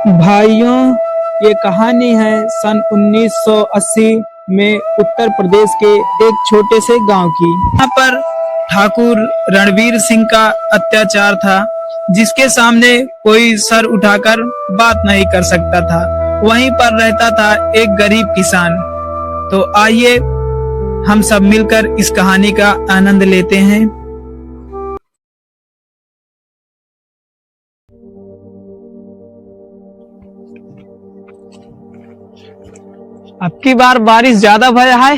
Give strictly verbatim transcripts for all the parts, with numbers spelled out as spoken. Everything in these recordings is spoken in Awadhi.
भाइयों, ये कहानी है सन उन्नीस सौ अस्सी में उत्तर प्रदेश के एक छोटे से गांव की। यहाँ पर ठाकुर रणवीर सिंह का अत्याचार था, जिसके सामने कोई सर उठाकर बात नहीं कर सकता था। वहीं पर रहता था एक गरीब किसान। तो आइए, हम सब मिलकर इस कहानी का आनंद लेते हैं। अब की बार बारिश ज्यादा भय है,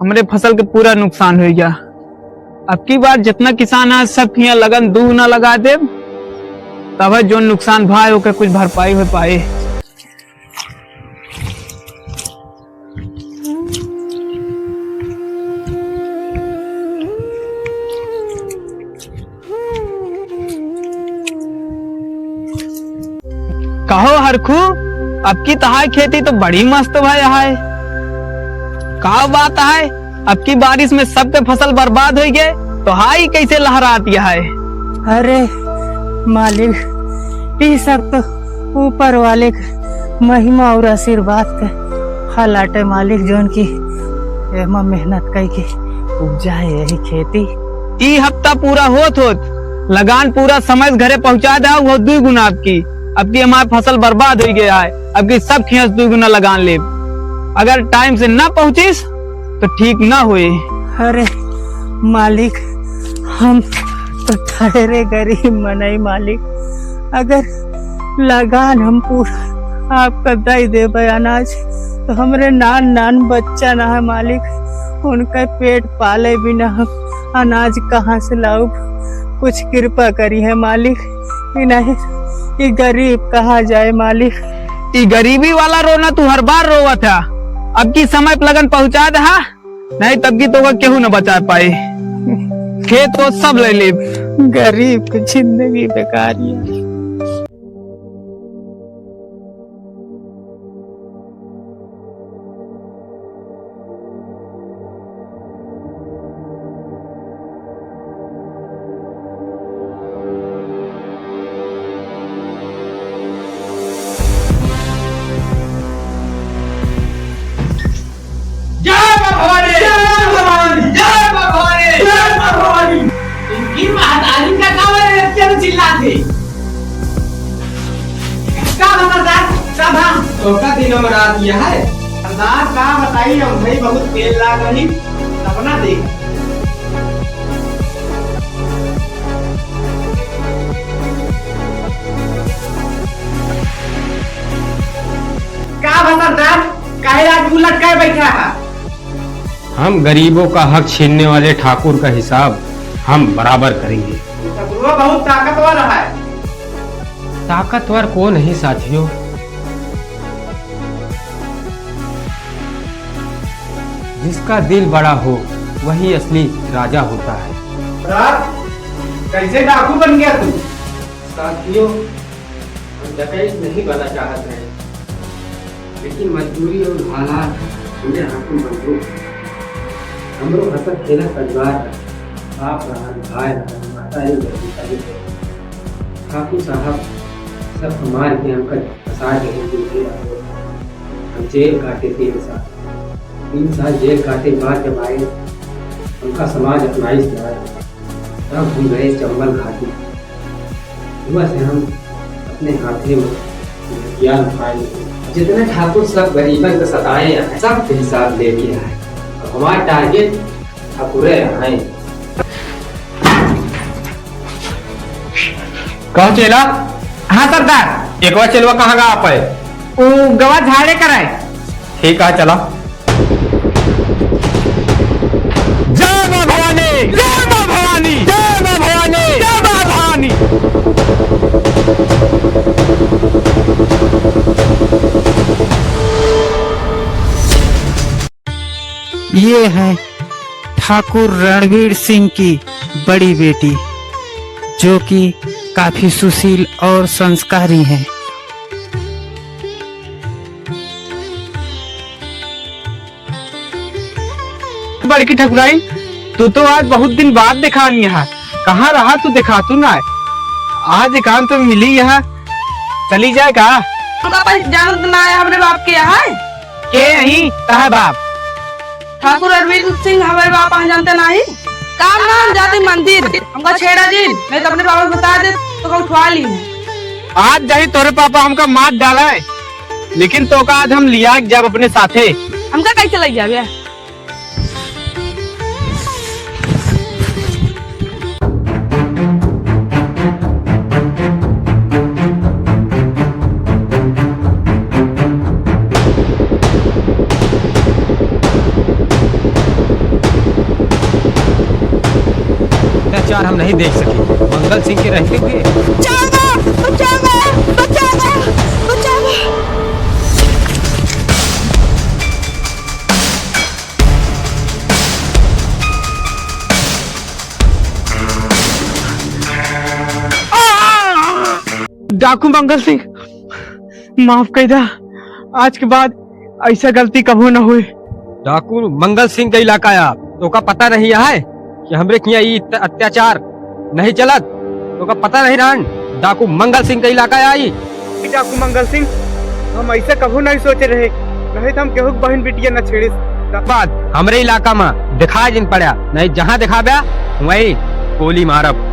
हमरे फसल के पूरा नुकसान होइ गया। अब की बार जितना किसान है, सब हियाँ लगन दुगुना लगा देब, तब है जोन नुकसान भाय ओके कुछ भरपाई होइ पाए। कहो हरखू, अब की तहार खेती तो बड़ी मस्त भय है। का बात है, अब की बारिश में सबके फसल बर्बाद होइ गए, तो हाई कैसे लहरात है? अरे मालिक, ई सब तो ऊपर वाले के महिमा और आशीर्वाद के फल आटे मालिक, जौन की एमा मेहनत कई के उपजाए यही खेती। ई हफ्ता पूरा होत होत लगान पूरा समय से घरे पहुंचा दे, वो दुई गुना अब की, अब की हमार फसल बर्बाद होइ गया है, अब की सब खेत दुई गुना लगान लेब। अगर टाइम से ना पहुंचिस तो ठीक ना होए। अरे मालिक, हम तो ठहरे गरीब मनई मालिक, अगर लगान हम पूरा आपका दई देबे अनाज, तो हमरे नान नान बच्चा ना है मालिक, उनका पेट पाले बिना हम अनाज कहाँ से लाउब? कुछ कृपा करी है मालिक, कि नहीं ई गरीब कहाँ जाए मालिक। ई गरीबी वाला रोना तू हर बार रोवत है, अब की समय पे लगन पहुँचा दहा, नहीं तब की तोका केहू न बचा पाई। खेत तो सब ले लेब। गरीब की जिंदगी बेकार है। जय माँ भवानी, जय माँ भवानी, जय माँ भवानी, जय माँ भवानी। इनकी महतारी का का वाले लड़कियाँ में चिल्लाते? का भा सरदार, का भा? तोका दिनों में रात यह है। सरदार का बताई, हम भाई बहुत तेल लाग रही, सपना देख। का भा सरदार, काहे आज मुँह लटकाए बैठा है? हम गरीबों का हक छीनने वाले ठाकुर का हिसाब हम बराबर करेंगे। ये ठकुरवा बहुत ताकतवर है। ताकतवर कौन है साथियों? जिसका दिल बड़ा हो, वही असली राजा होता है। राज, कैसे डाकू बन गया तू? साथियों, हम डकैत नहीं बनना चाहत रहे, लेकिन मजबूरी और हालात हमरे हाथ में बंदूक है। हमरो हंसत खेलत परिवार रहा, बाप रहा, भाई रहा, महतारी रही, सभी थे। ठाकुर साहब सब हमार के हमका फंसा के हिंदू के हम जेल काटे तीन साल। तीन साल जेल काटे बाद जब आए, हमका समाज अपनाइस ना, तब हम गए चंबल घाटी। हुआ से हम अपने हाथे में हथियार उठाए लेते। जितने ठाकुर सब गरीबन के सताए हैं, सब के हिसाब लेके आए। अब हमारा टारगेट ठाकुरे हैं। कहो चेला। हाँ सरदार। एक बार चेलवा कहाँ का आप है? वो गवा झाड़े कराए। ठीक है, चला। जय माँ भवानी, जय माँ भवानी, जय माँ भवानी, जय माँ भवानी। ये हैं ठाकुर रणवीर सिंह की बड़ी बेटी, जो कि काफी सुशील और संस्कारी हैं। बड़की ठकुराइन, तू तो आज बहुत दिन बाद देखान यहाँ, कहाँ रहा तू, देखातू ना? आज एकांत में मिली यहाँ, चली जाए का? हमका पहचानत ना है, हमरे बाप के यहाँ है। के नहीं, कहा बाप? ठाकुर रणवीर सिंह, हमरे बाप यहाँ जानते नहीं। काम नाम जाति मंदिर, हमका छेड़ा जी, नहीं तो अपने बाप से बता दे, तो हम उठवा ली। आज जाही तोरे पापा हमका मार डाला है, लेकिन तो का आज हम लिया के जाब अपने साथे। हमका कैसे लग जावे? अत्याचार हम नहीं देख सके, मंगल सिंह के रहते हुए। बचाओ, बचाओ, बचाओ, बचाओ। डाकू मंगल सिंह, माफ कर दा, आज के बाद ऐसा गलती कबो न होए। डाकू मंगल सिंह का इलाका है, तोका पता नहीं है कि हमरे किया ई त-, अत्याचार नहीं चलत, तोका पता नहीं रहन, डाकू मंगल सिंह का इलाका है ई। डाकू मंगल सिंह, हम ऐसा कभू नहीं सोचे रहे, नहीं तो हम केहू के बहन बिटिया न छेड़िस। बात हमरे इलाका में दिखाई जिन पड़ा, नहीं जहाँ दिखाब्या वहीं गोली मारब।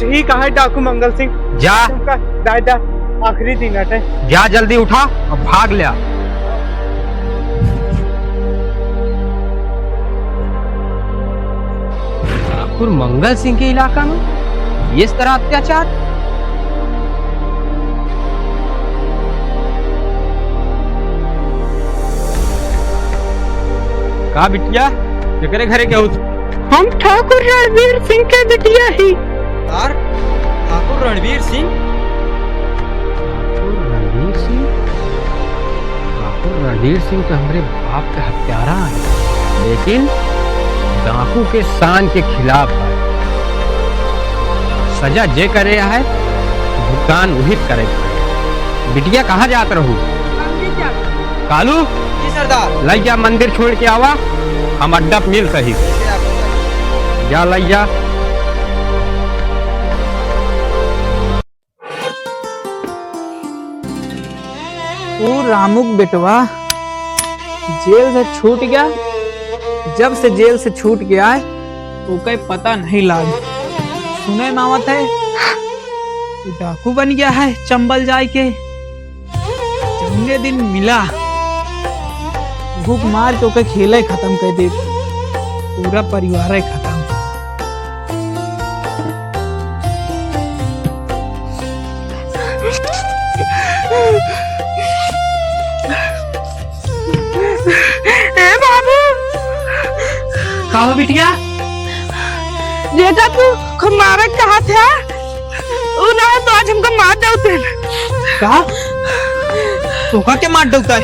ठीक है डाकू मंगल सिंह, जा। तुमका दादा आखिरी दिन अटे। जा जल्दी उठा और भाग ल्या। ठाकुर मंगल सिंह के इलाका में इस तरह अत्याचार? का बिटिया, केकरे घरे के हो? हम ठाकुर रणवीर सिंह के बिटिया ही। यार, ठाकुर रणवीर सिंह? ठाकुर रणवीर सिंह? ठाकुर रणवीर सिंह तो हमरे बाप के हत्यारा है, लेकिन डाकू के शान के खिलाफ है। सजा जे करे है, भुगतान उही करे के पड़े। बिटिया, कहाँ जात रहू? मंदिर जात। कालू, जी सरदार। लइया मंदिर छोड़ के आवा, हम अड्डा पे मिल सही। जा लइया। ऊ रामुक बेटवा जेल से छूट गया। जब से जेल से छूट गया है, ओके पता नहीं लाग। सुने में आवत है, ऊ डाकू बन गया है चंबल जाए के। जौने दिन मिला, घूक मार के ओके खेले खत्म कर दे, पूरा परिवार है खत्म। ए बाबू। का हो बिटिया? बेटा, तू खूब मारे कहा था, उ ना हो तो आज हमका मार डालते। का? तोका के मार डालता है?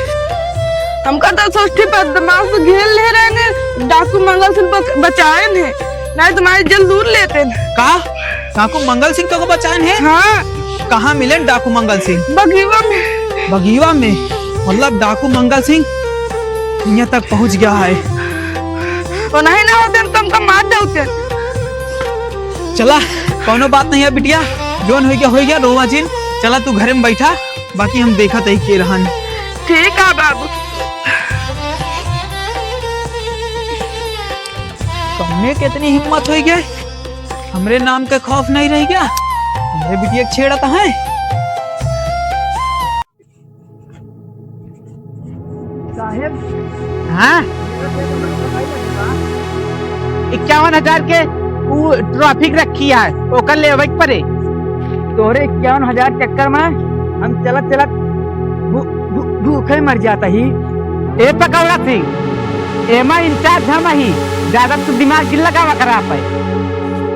हमका तो षष्ठी पर दिमाग से घेर ले रहे ने, डाकू मंगल सिंह बच-, बचाए ने, नहीं तुम्हारे जेल दूर लेते ने। का? डाकू मंगल सिंह तोका बचाए ने? हाँ। कहाँ मिले डाकू मंगल सिंह? बगीवा में। बगीवा में? मतलब डाकू मंगल सिंह यहाँ तक पहुँच गया है। वो नहीं ना होते तो हमका मार डालते। चला, कौनो बात नहीं है बिटिया, जोन होइ गया, होइ गया, रोवा जिन। चला तू घरे में बैठा, बाकी हम देखत ही के रहन। ठीक है बाबू। कौने कितनी हिम्मत होइ गया, हमरे नाम के खौफ नहीं रह गया, हमरे बिटिया के छेड़त है। साहेब। हाँ? इक्यावन हजार के ऊ ट्रॉफी रखी है, ओकर लेवे के पड़े। तोहरे इक्यावन हजार चक्कर में हम चलत चलत भू-, भू-, भूखे मर जाता ही। ए पकौड़ा सिंह, एमा इंचार्ज हम ही, ज्यादा तू दिमाग जिन लगावा खराब है।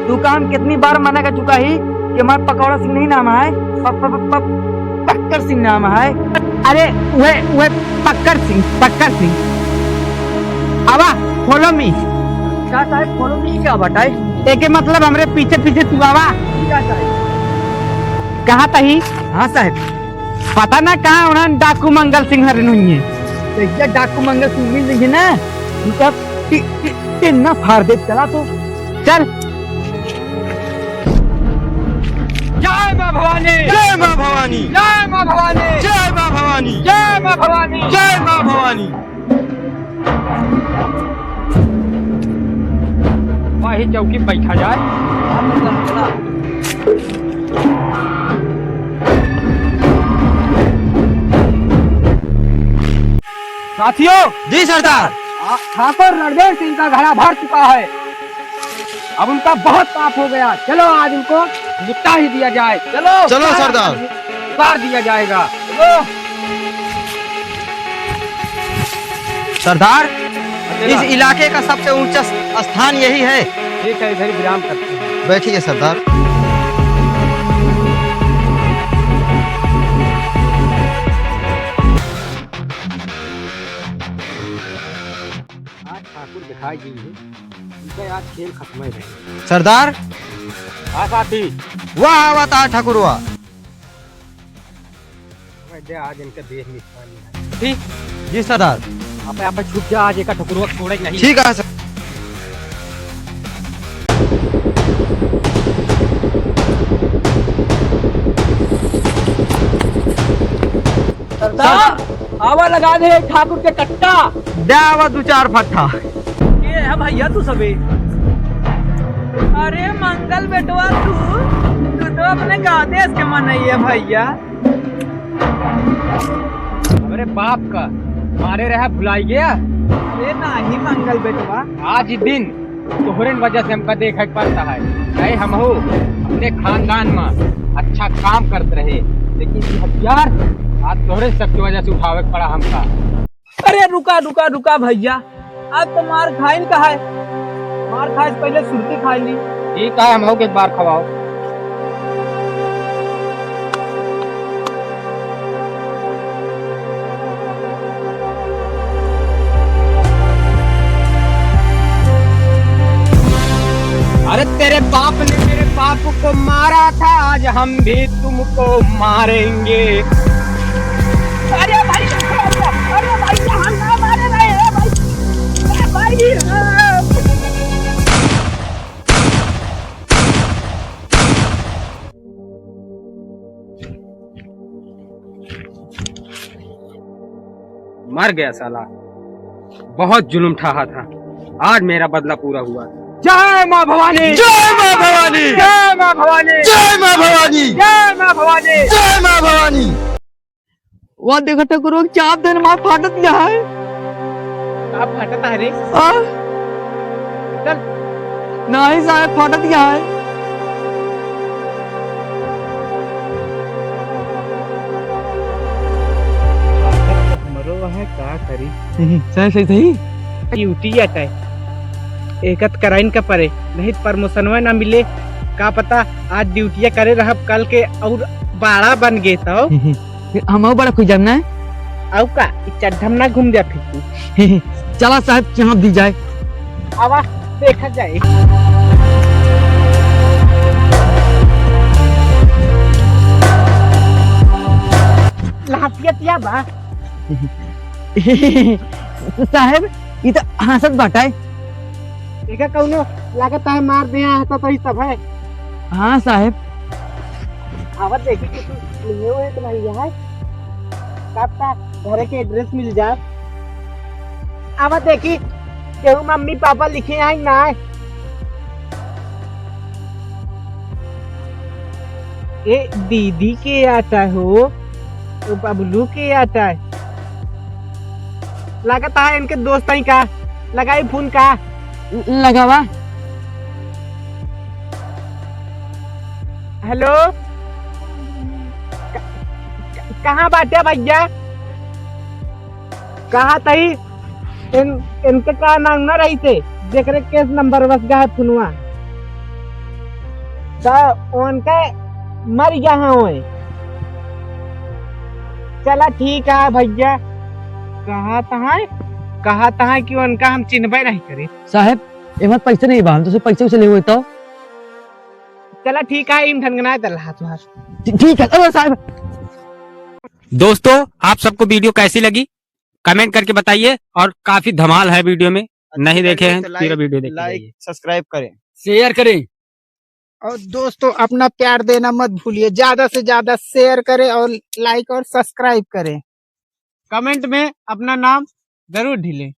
तू का हम कितनी बार मना कर चुका ही कि हमार पकौड़ा सिंह नहीं नाम है, प-, प-, प-, प-, पक्कर सिंह नाम है। अरे, उहे, उहे पक्कर सिंह, पक्कर सिंह। आवा, follow me। का साहेब, follow me का बताए? एके मतलब हमरे पीछे पीछे तू आवा। का साहेब? कहाँ तही? हाँ साहेब। पता ना कहाँ उन्हन डाकू मंगल सिंह हरे नहीं है। तो ये डाकू मंगल सिंह मिल जाइए ना, उनका टि-, टि-, टिन्ना फाड़ दे, चला तो। चल। जय माँ भवानी। जय माँ भवानी। जय माँ भवानी। जय माँ भवानी। जय माँ भवानी। वही चौकी बैठा जाए। साथियों, जी सरदार। आ, ठाकुर रणबीर सिंह का घड़ा भर चुका है। अब उनका बहुत पाप हो गया। चलो, आज उनको निपटा ही दिया जाए। चलो। चलो सरदार। उतार दिया जाएगा। चलो। सरदार, चलो। इस इलाके का सबसे ऊंचा स्थान यही है। ठीक है, इधर ही विराम करते हैं। बैठिए सरदार। आज ठाकुर दिखाई दी है, इनका आज खेल खत्म है। सरदार। हाँ साथी। वाह, वाह, वाह, ठाकुर, वाह। अबे, आज इनका देह में स्थान नहीं है। ठीक। जी सरदार। आप, आप छुप जा, आज एका ठकुरवा छोड़े नहीं। ठीक है सर। सरदार, आवा लगा दे ठाकुर के कट्टा। दे आवा दू चार फट्टा। के है भैया तू सबे? अरे मंगल बेटवा तू, तू तो अपने गाँव देश के मनई है भैया। हमरे बाप का मारे रहा भुलाई गया। अरे नाही मंगल बेटवा। आज ही दिन तोहरे वजह से हमका देखे के पड़ता है। चाहे हमहू अपने खानदान में अच्छा काम करत रहे, लेकिन ये हथियार आज तोहरे सबकी वजह से उठावे के पड़ा हमका। अरे रुका, रुका, रुका भैया, आज तो मार खाइन का है, मार खाए से पहले सुरती खाई ली। ठीक है, हमहू के एक बार खवाओ। अरे तेरे बाप ने मेरे बाप को मारा था, आज हम भी तुमको मारेंगे। अरे भाई, अरे भाई, यहाँ ना मारे रे, ए भाई, ए भाई, आ। मर गया साला, बहुत जुल्म ठाहा था, आज मेरा बदला पूरा हुआ। जय माँ भवानी। जय माँ भवानी। जय माँ भवानी। जय माँ भवानी। जय माँ भवानी। जय माँ भवानी। वाह, देखा ठकुरवा के चाप देन मार फाटत गया है। का फाटत है रे? आ? चल। नाही साहेब, फाटत गया है। हमरो वहाँ का करी? सही, सही, सही। ड्यूटी अटे। एकत कराइन का परे, नहीं त प्रमोशनवा ना मिले। का पता आज ड्यूटिया करे रहब, कल के और बड़ा बन गे तो। फिर हमहू बड़ा खुश जाब ना। आउ का, ई चड्ढम ना घूम जा फिर तू। चला साहेब, चाप दी जाए। आवा, देखा जाए। लहसियत या बा। साहेब, ई त हंसत बाटे। एका कौनो लागत है मार दे, हंसत है सब है। हाँ साहेब। आवत देखी कि तू लिए हुए तो नहीं है। कब का घरे के एड्रेस मिल जाए। आवत देखी केहू मम्मी पापा लिखे हैं ना। ए दीदी के आता हो, तो बबलू के आता है। लागत है इनके दोस्त हैं का, लगाई फोन का। लगावा। हेलो, क-, क-, कहाँ बाटे भैया? कहा तही इन, इनके का नाम ना रही थे, जेकरे केस नंबर बस गया है फोनवा। तो उनके मर गया है ओए। चला ठीक है भैया, कहा तहा, कहा तहा कि उनका हम चिन्हबे नहीं करे। साहेब, एमर पैसे नहीं बा, हम तुझसे पैसे उसे ले हुए तो। चला ठीक है, इन ठनगना दल हाथ मार। ठी-, ठीक है, अरे साहेब। दोस्तों, आप सबको वीडियो कैसी लगी, कमेंट करके बताइए, और काफी धमाल है वीडियो में। अच्छा नहीं देखे हैं तो पूरा लाइक, वीडियो देख के लाइक, जाइए। सब्सक्राइब करें। शेयर करें। और दोस्तों, अपना प्यार देना मत भूलिए, ज्यादा से ज्यादा शेयर करें और लाइक और सब्सक्राइब करें। comment में अपना नाम जरूर ढीले।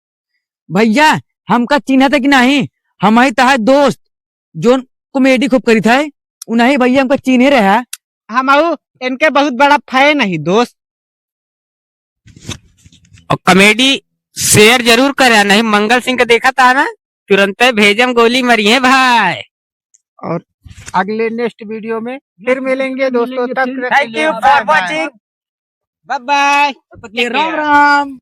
भैया, हमका चिन्हत है कि नहीं? हम ही तहार दोस्त, जोन comedy खूब करित है, उन्हीं भैया हमका चिन्हे रहा। हम आऊ इनके बहुत बड़ा fan है दोस्त। और comedy share जरूर करे, नहीं मंगल सिंह के देखा था ना, तुरंते भेजम गोली मरिए भाई। और अगले next video में फिर मिलेंगे दोस्तों, तब तक के लिए bye bye। Bye bye। तब तक के लिए राम राम।